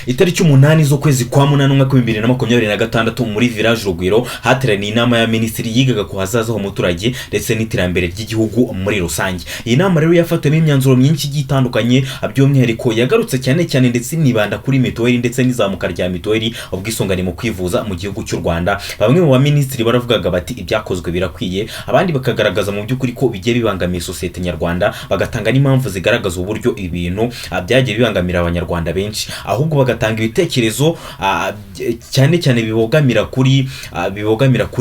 Itariki 8 z'ukwezi kwa munani, umwaka wa 2026, muri Village Urugwiro hateraniye inama ya minisitiri yigaga ku hazaza h'umuturage ndetse n'iterambere ry'igihugu muri rusange. Iyi nama rero yafatiwemo imyanzuro myinshi igiye itandukanye. By'umwihariko yagarutse cyane cyane ndetse inibanda kuri mituweli ndetse n'izamuka rya mituweli, ubwisungane mu kwivuza mu gihugu cy'u Rwanda. Bamwe mu baminisitiri baravugaga bati ibyakozwe birakwiye, abandi bakagaragaza mu by'ukuri ko bigiye bibangamiye sosiyete nyarwanda, bagatanga n'impamvu zigaragaza uburyo ibintu byagiye bibangamira Abanyarwanda benshi, ahubwo bagatanga ibitekerezo cyane cyane bibogamira kuri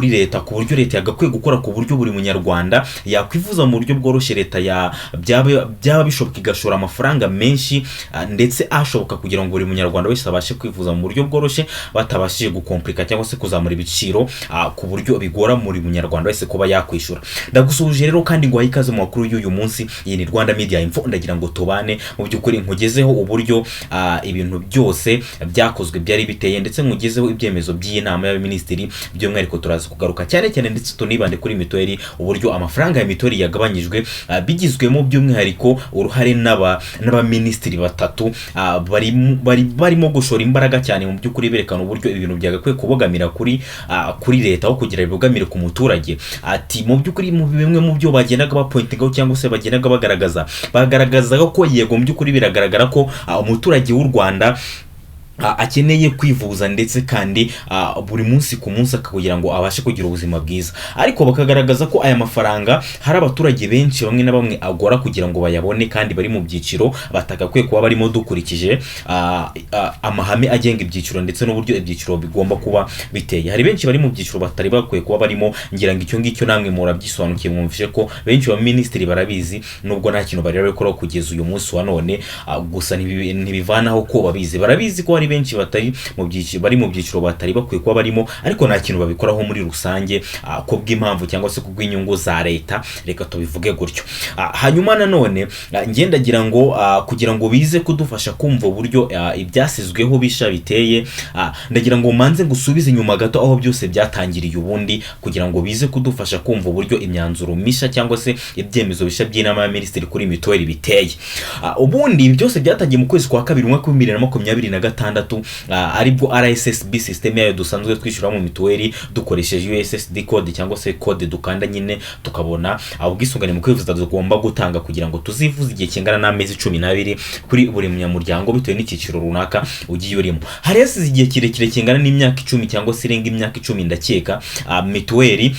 leta, ku buryo leta yagakwiye gukora ku buryo buri munyarwanda yakwivuza mu buryo bworoshye. Leta ya byaba bishoboka igashora amafaranga menshi ndetse ashoboka kugira ngo buri munyarwanda wese abashe kwivuza mu buryo bworoshye, batabashije gukomplika cyangwa se kuzamura ibiciro ku buryo bigora buri munyarwanda wese kuba yakwishyura. Ndagusuhuje rero kandi ngo ikaze mu makuru y'uyu munsi. Iyi ni Rwanda Media Info. Ndagira ngo tubane mu by'ukuri, nkugezeho uburyo ibintu byose byakozwe byari biteye, ndetse nkugezeho ibyemezo by'iyi nama y'abaminisitiri. By'umwihariko turaza kugaruka cyane cyane ndetse tunibande kuri mituweli, uburyo amafaranga ya mituweli yagabanyijwe, bigizwemo by'umwihariko uruhare n'abaminisitiri batatu bari barimo gushora imbaraga cyane mu by'ukuri berekana uburyo ibintu byagakwiye kubogamira kuri leta aho kugira bibogamire ku muturage. Ati mu by'ukuri mu bimwe mu byo bagendaga bapointingaho cyangwa se bagendaga bagaragaza, bagaragazaga ko yego, mu by'ukuri biragaragara ko umuturage w'u Rwanda akeneye kwivuza, ndetse kandi buri munsi ku munsi kugira ngo abashe kugira ubuzima bwiza. Ariko bakagaragaza ko aya mafaranga hari abaturage benshi bamwe na bamwe agora kugira ngo bayabone, kandi bari mu byiciro batagakwiye kuba barimo dukurikije amahame agenga ibyiciro ndetse n'uburyo ibyiciro bigomba kuba biteye. Hari benshi bari mu byiciro batari bakwiye kuba barimo. Ngira ngo icyo ngicyo namwe murabyisobanukiye, mwumvishe ko benshi ba minisitiri barabizi, nubwo nta kintu bari babikoraho kugeza uyu munsi wa none. Gusa ntibivanaho ko babizi. Barabizi ko hari benshi batari mu byiciro, bari mu byiciro batari bakwiye kuba barimo, ariko nta kintu babikoraho muri rusange ku bw'impamvu cyangwa se ku bw'inyungu za leta, reka tubivuge gutyo. Hanyuma nanone ngendagira ngo kugira ngo bize kudufasha kumva uburyo ibyasizweho bisha biteye, ndagira ngo manze ngusubize inyuma gato aho byose byatangiriye ubundi, kugira ngo bize kudufasha kumva uburyo imyanzuro mishya cyangwa se ibyemezo bishya by'inama ya minisitiri kuri mituweli biteye. Ubundi ibi byose byatangiye mu kwezi kwa kabiri, umwaka wa 2026, aribwo RSSB system yayo dusanzwe twishyuramo mituweli dukoresheje USSD code cyangwa se code dukanda nyine tukabona ubwisungane mu kwivuza tugomba gutanga kugira ngo tuzivuze igihe kingana n'amezi 12 kuri buri munyamuryango, bitewe n'icyiciro runaka ugiye urimo. Hari hasize igihe kirekire kingana n'imyaka 10 cyangwa se irenga imyaka 10, ndakeka, mituweli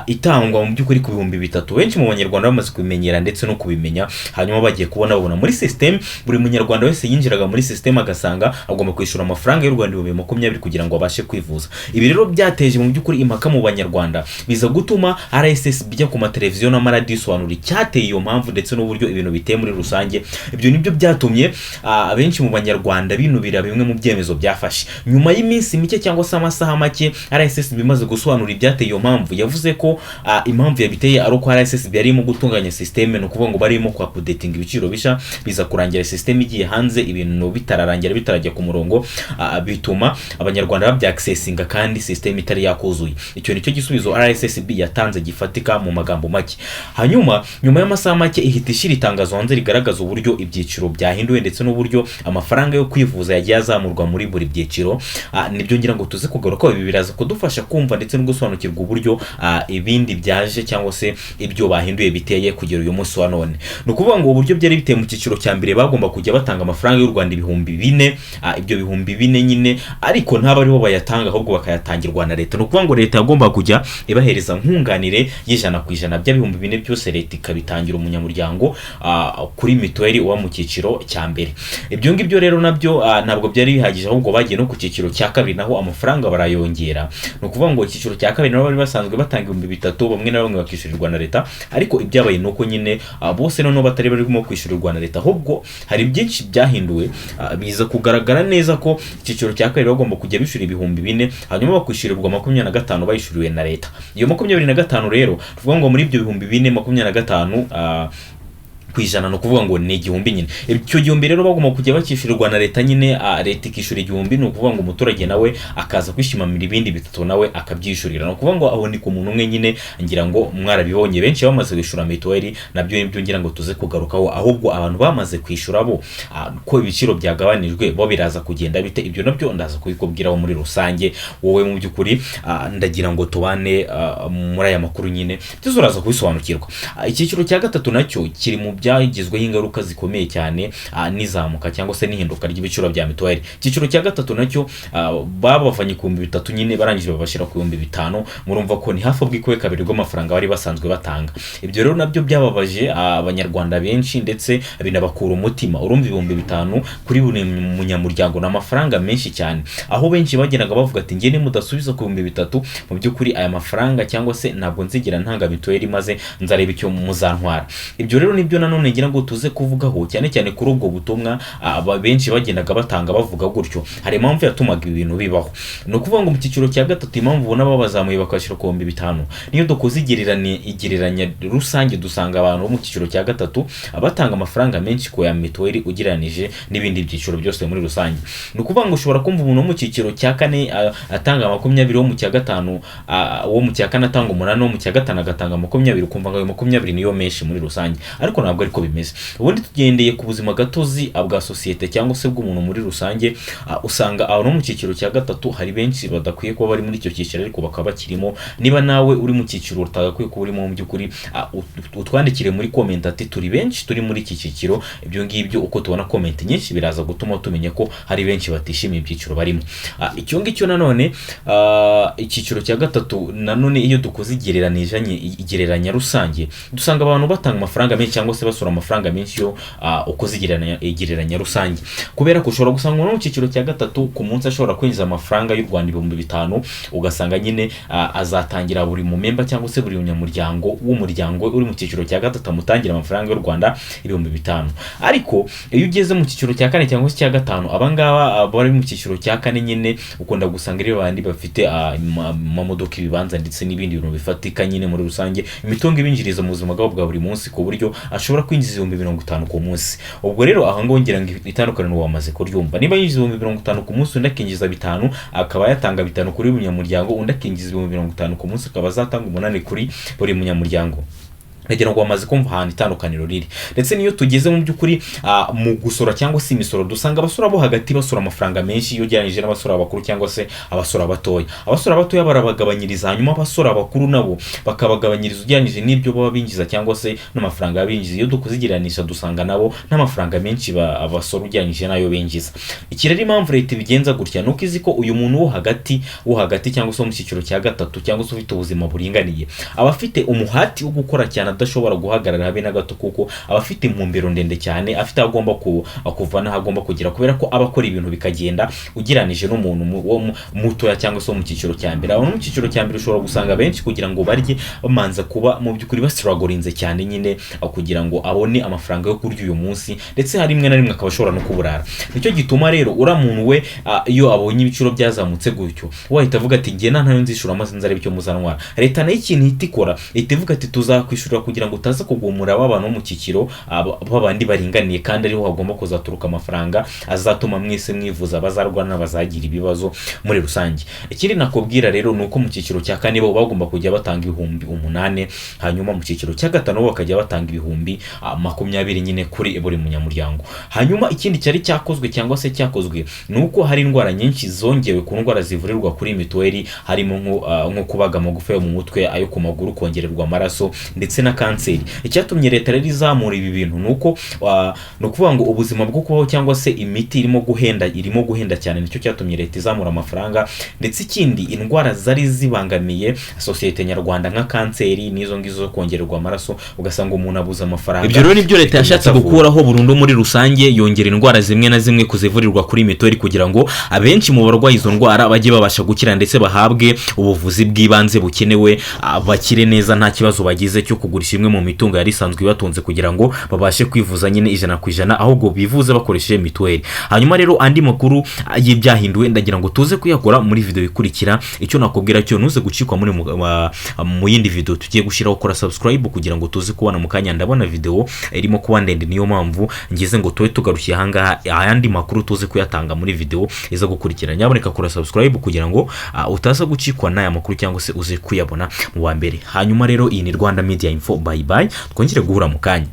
itangwa mu by'ukuri ku 3000. Benshi mu Banyarwanda bamaze kubimenyera ndetse no kubimenya. Hanyuma bagiye kubona babona muri system, buri munyarwanda wese yinjiraga muri system agasanga agomba kwishyura amafaranga y'u Rwanda 20,000 kugira ngo abashe kwivuza. Ibi rero byateje mu by'ukuri impaka mu Banyarwanda, biza gutuma RSSB ijya ku mateleviziyo n'amaradiyo isobanura icyateye iyo mpamvu ndetse n'uburyo ibintu biteye muri rusange. Ibyo nibyo byatumye benshi mu Banyarwanda binubira bimwe mu byemezo byafashe. Nyuma y'iminsi mike cyangwa se amasaha make RSSB imaze gusobanura ibyateye iyo mpamvu, yavuze ko impamvu yabiteye ari uko RSSB yari irimo gutunganya system. Ni ukuvuga ngo barimo kwa updating ibiciro bishya, biza kurangira system igiye hanze ibintu bitararangira, bitarajya ku murongo, bituma Abanyarwanda babyaccessinga kandi system itari yakuzuye. Icyo nicyo gisubizo RSSB yatanze gifatika mu magambo make. Hanyuma nyuma y'amasaha make ihita ishyira itangazo hanze rigaragaza uburyo ibyiciro byahinduwe ndetse n'uburyo amafaranga yo kwivuza yagiye azamurwa muri buri byiciro. Nibyo ngira ngo tuze kugaruka. Ibi biraza kudufasha kumva ndetse no gusobanukirwa uburyo ibindi byaje cyangwa se ibyo bahinduye biteye kugera uyu munsi wa none. Ni ukuvuga ngo uburyo byari biteye, mu cyiciro cya mbere bagomba kujya batanga amafaranga y'u Rwanda 4000. Ibyo 4000 nyine ariko ntabwo aribo bayatanga, ahubwo bakayatangirwa na leta. Ni ukuvuga ngo leta yagomba kujya ibahereza nkunganire y'100% bya 4000 byose, leta ikabitangira umunyamuryango kuri mituweli uba mu cyiciro cya mbere. Ibyo ngibyo rero nabyo ntabwo byari bihagije, ahubwo bagiye no ku cyiciro cya kabiri, naho amafaranga barayongera. Ni ukuvuga ngo icyiciro cya kabiri nabo bari basanzwe batanga 3000, bamwe na bamwe bakishyurirwa na leta. Ariko ibyabaye ni uko nyine bose noneho batari barimo kwishyurirwa na leta, ahubwo hari byinshi byahinduwe. Biza kugaragara neza ko icyiciro cya kabiri bagomba kujya bishyura 4000, hanyuma bakwishyurirwa 25 bayishyuriwe na leta. Iyo 25 rero, tuvuga ngo muri ibyo 4000, 25 ku ijana, ni ukuvuga ngo ni 1000 nyine. Icyo 1000 rero bagomba kujya bakishyurirwa na leta nyine, leta ikishyura 1000, ni ukuvuga ngo umuturage nawe akaza kwishimamira ibindi bitatu, nawe akabyishyurira. Ni ukuvuga ngo aho ni ku muntu umwe nyine. Ngira ngo mwarabibonye, benshi bamaze kwishyura mituweli, nabyo nibyo ngira ngo tuze kugarukaho. Ahubwo abantu bamaze kwishyura bo, ko ibiciro byagabanijwe, bo biraza kugenda bite? Ibyo nabyo ndaza kubikubwiraho muri rusange. Wowe mu by'ukuri ndagira ngo tubane muri aya makuru nyine, byose uraza kubisobanukirwa. Icyiciro cya gatatu nacyo kiri mu byagizweho ingaruka zikomeye cyane n'izamuka cyangwa se n'ihinduka ry'ibiciro bya mituweli. Icyiciro cya gatatu nacyo babavanye ku 3000 nyine, barangije babashyira ku 5000. Murumva ko ni hafi ubwikube kabiri bw'amafaranga bari basanzwe batanga. Ibyo rero nabyo byababaje Abanyarwanda benshi, ndetse binabakura umutima. Urumva 5000 kuri buri munyamuryango ni amafaranga menshi cyane, aho benshi bageraga bavuga ati: "Njye nimudasubiza ku 3000, mu by'ukuri aya mafaranga cyangwa se ntabwo nzigera ntanga mituweli, maze nzareba icyo muzantwara." Ibyo rero nibyo nanone ngira ngo tuze kuvugaho cyane cyane kuri ubwo butumwa benshi bagendaga batanga bavuga gutyo. Hari impamvu yatumaga ibi bintu bibaho. Ni ukuvuga ngo mu cyiciro cya gatatu, impamvu ubona babazamuye bakabashyira ku 5000, niyo dukoze igereranya rusange, dusanga abantu bo mu cyiciro cya gatatu batanga amafaranga menshi ku ya mituweli ugereranije n'ibindi byiciro byose muri rusange. Ni ukuvuga ngo ushobora kumva umuntu wo mu cyiciro cya kane atanga 20, wo mu cya gatanu, wo mu cya kane atanga 8, wo mu cya gatanu agatanga 20, ukumva ngo ayo 20 niyo menshi muri rusange, ariko ntabwo ariko bimeze. Ubundi tugendeye ku buzima gatozi bwa sosiyete cyangwa se bw'umuntu muri rusange, usanga abantu bo mu cyiciro cya gatatu hari benshi badakwiye kuba bari muri icyo cyiciro ariko bakaba bakirimo. Niba nawe uri mu cyiciro utagakwiye kuba urimo, mu by'ukuri utwandikire muri comment ati: "Turi benshi turi muri iki cyiciro." Ibyo ngibyo, uko tubona comment nyinshi, biraza gutuma tumenya ko hari benshi batishimiye ibyiciro barimo. Icyo ngicyo nanone, icyiciro cya gatatu nanone, iyo dukoze igereranya rusange, dusanga abantu batanga amafaranga menshi cyangwa se basora amafaranga menshi iyo ukoze igereranya rusange, kubera ko ushobora gusanga umuntu wo mu cyiciro cya gatatu ku munsi ashobora kwinjiza amafaranga y'u Rwanda 5000, ugasanga nyine azatangira buri mumember cyangwa se buri munyamuryango w'umuryango uri mu cyiciro cya gatatu amutangira amafaranga y'u Rwanda 5000. Ariko iyo ugeze mu cyiciro cya kane cyangwa se cya gatanu, abangaba bari mu cyiciro cya kane nyine ukunda gusanga ari babandi bafite amamodoka, ibibanza ndetse n'ibindi bintu bifatika nyine muri rusange, imitungo ibinjiriza mu buzima bwabo bwa buri munsi, ku buryo ashobora kwinjiza 50,000 ku munsi. Ubwo rero aho ngaho ngira ngo itandukaniro wamaze kuryumva. Niba yinjiza 50,000 ku munsi, undi akinjiza 5, akaba yatanga 5 kuri buri munyamuryango, undi akinjiza 50,000 ku munsi, akaba azatanga 8 kuri buri munyamuryango, ndagira ngo bamaze kumva ahantu itandukaniro riri. Ndetse n'iyo tugeze mu by'ukuri mu gusora cyangwa se imisoro, dusanga abasora bo hagati basora amafaranga menshi iyo ugereranyije n'abasora bakuru cyangwa se abasora batoya. Abasora batoya barabagabanyiriza, hanyuma abasora bakuru nabo bakabagabanyiriza ugereranyije n'ibyo baba binjiza cyangwa se n'amafaranga binjiza. Iyo dukoze igereranisha, dusanga nabo n'amafaranga menshi basora ugereranyije n'ayo binjiza. Iki rero, impamvu leta ibigenza gutya, ni uko izi ko uyu muntu wo hagati cyangwa se wo mu cyiciro cya gatatu cyangwa se ufite ubuzima buringaniye, aba afite umuhati wo gukora cyane, adashobora guhagarara habe na gato, kuko aba afite intumbero ndende cyane, afite aho agomba kuva n'aho agomba kugera, kubera ko aba akora ibintu bikagenda, ugereranije n'umuntu wo mutoya cyangwa se wo mu cyiciro cya mbere. Abantu mu cyiciro cya mbere ushobora gusanga benshi kugira ngo barye bamanza kuba mu by'ukuri bastrugglinze cyane nyine, kugira ngo abone amafaranga yo kurya uyu munsi, ndetse hari rimwe na rimwe akaba ashobora no kuburara. Nicyo gituma rero uriya muntu we, iyo abonye ibiciro byazamutse gutyo, wahita avuga ati: "Njye ntayo nzishura, maze nzarebe icyo muzantwara." Leta nayo ikintu ihita ikora, ihita ivuga ati: "Tuzakwishyurira kugira ngo utaza kugumura ba bantu bo mu cyiciro babandi baringaniye, kandi ariho hagomba kuzaturuka amafaranga azatuma mwese mwivuza, bazarwana n'abazagira ibibazo muri rusange." Ikindi nakubwira rero ni uko mu cyiciro cya kane bo bagomba kujya batanga 8000, hanyuma mu cyiciro cya gatanu bo bakajya batanga 20,000 nyine kuri buri munyamuryango. Hanyuma ikindi cyari cyakozwe cyangwa se cyakozwe ni uko hari indwara nyinshi zongewe ku ndwara zivurirwa kuri mituweli, harimo nko kubaga amagufa yo mu mutwe, ayo ku maguru, kongererwa amaraso ndetse na kanseri. Icyatumye leta rero izamura ibi bintu ni uko ni ukuvuga ngo ubuzima bwo kubaho cyangwa se imiti irimo guhenda cyane, nicyo cyatumye leta izamura amafaranga. Ndetse ikindi, indwara zari zibangamiye sosiyete nyarwanda nka kanseri n'izo ngizo zo kongererwa amaraso, ugasanga umuntu abuze amafaranga. Ibyo rero nibyo leta yashatse bituma atavurwa. gukuraho burundu muri rusange, yongera indwara zimwe na zimwe kuzivurirwa kuri mituweli, kugira ngo abenshi mu barwaye izo ndwara bajye babasha gukira ndetse bahabwe ubuvuzi bw'ibanze bukenewe, bakire neza nta kibazo bagize cyo kugura kugurisha imwe mu mitungo yari isanzwe ibatunze kugira ngo babashe kwivuza nyine 100%, ahubwo bivuze bakoresheje mituweli. Hanyuma rero andi makuru y'ibyahinduwe ndagira ngo tuze kuyakora muri video ikurikira. Icyo nakubwira cyo, ntuze gucikwa muri mu yindi video tugiye gushyiraho. Kora subscribe kugira ngo tuze kubona mu kanya. Ndabona video irimo kuba ndende, niyo mpamvu ngize ngo tube tugarukiye ahangaha, ayandi makuru tuze kuyatanga muri video iza gukurikira. Nyaboneka kora subscribe kugira ngo utaza gucikwa n'aya makuru cyangwa se uze kuyabona mu wa mbere. Hanyuma rero iyi ni Rwanda Media Info. Bye bye, twongere guhura mu kanya.